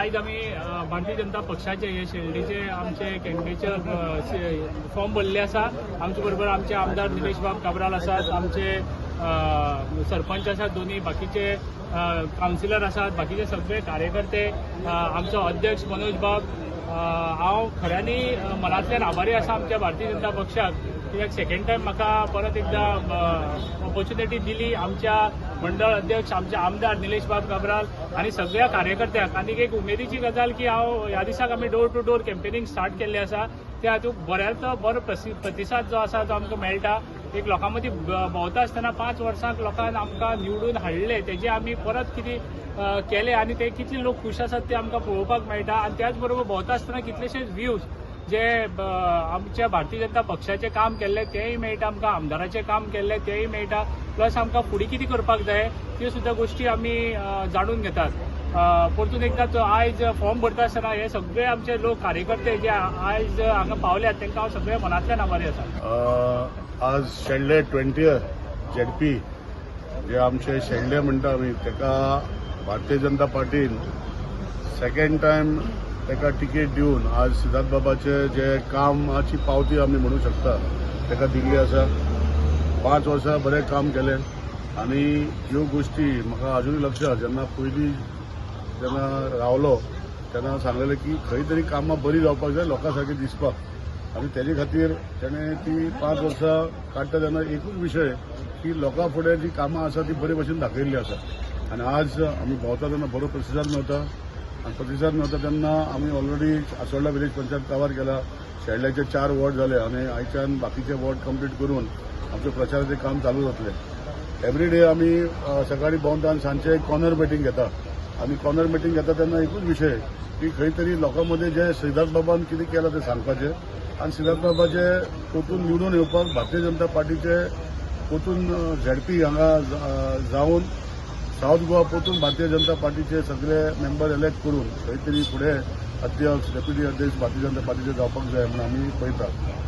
आयज आमी भारतीय जनता पक्षाचे हे शेल्डेचे आमचे कॅन्डिडेचर फॉर्म भरले आसा. आमचे बरोबर आमचे आमदार निलेश बाब काब्राल आसात, आमचे सरपंच आसात, दोन्ही बाकीचे कावन्सिलर आसात, बाकीचे सगळे कार्यकर्ते, आमचो अध्यक्ष मनोज बाब. हांव खऱ्यांनी मनांतल्यान आभारी आसा आमच्या भारतीय जनता पक्षाक, कित्याक सेकंड टायम म्हाका परत एकदा ऑपॉर्च्युनिटी दिली. आमच्या मंडळ अध्यक्ष, आमचे आमदार निलेश बाब काब्राल आनी सगळ्या कार्यकर्त्यांक. आनी एक उमेदीची गजाल की हांव ह्या दिसाक आमी door to door campaigning start केल्लें आसा, त्या हातूंत बऱ्यांतलो बरो प्रतिसाद जो आसा तो आमकां मेळटा. एक लोकां मदीं भोंवता आसतना 5 वर्सांक लोकांक आमकां निवडून हाडले, तेजे आमी परत कितें केले आनी ते कितले लोक खूश आसात ते आमकां पळोवपाक मेळटा. आनी त्याच बरोबर भोंवता आसतना कितलेशेच व्ह्यूज जे आमच्या भारतीय जनता पक्षाचें काम केल्लें तेंय मेळटा आमकां, आमदाराचें काम केल्लें तेंय मेळटा, प्लस आमकां फुडें कितें करपाक जाय त्यो सुद्दां गोश्टी आमी जाणून घेतात. परतून एकदां तो आयज फॉर्म भरता आसतना हे सगळे आमचे लोक कार्यकर्ते जे आयज हांगा पावल्यात तांकां हांव सगळे मनांतल्यान आभारी आसा. आज शेल्डे 20th ZP जे आमचे शेल्डे म्हणटा आमी, ताका भारतीय जनता पार्टीन सेकंड टायम ताका तिकेट दिवन आज सिद्धार्थ बाबाचे जे कामाची पावती आमी म्हणू शकता ताका दिल्ली आसा. 5 वर्सां बरें काम केलें आनी ह्यो गोश्टी म्हाका आजुनूय लक्ष आसा. जेन्ना पयलीं जेन्ना रावलो तेन्ना सांगलेलें की खंय तरी कामां बरीं जावपाक जाय, लोकां सारकें दिसपाक, आनी तेजे खातीर तेणें ती 5 वर्सां काडटा तेन्ना एकूच विशय की लोकां फुडें जी कामां आसा ती बरे भशेन दाखयल्ली आसा. आनी आज आमी भोंवता तेन्ना बरो प्रतिसाद मेळटा आनी प्रतिसाद मेळटा तेन्ना आमी ऑलरेडी आसोल्डा विलेज पंचायत कवर केला, शेल्ड्याचे 4 वॉर्ड जाले आनी आयच्यान बाकीचे वॉर्ड कंप्लीट करून आमचें प्रचाराचें काम चालू जातलें. एवरी डे आमी सकाळी भोंवता आनी सांजचे एक कॉर्नर मिटींग घेता आनी कॉर्नर मिटींग घेता तेन्ना एकूच विशय की खंय तरी लोकां मदीं जे सिद्धार्थ बाबान कितें केलां तें सांगपाचें आनी सिद्धार्थ बाबाचे परतून निवडून येवपाक भारतीय जनता पार्टीचे परतून झेडपी हांगा जावन सावथ गोवा परतून भारतीय जनता पार्टीचे सगळे मेंबर एलेक्ट करून खंय तरी फुडें अध्यक्ष, डेप्युटी अध्यक्ष भारतीय जनता पार्टीचे जावपाक जाय म्हणून आमी पळयतात.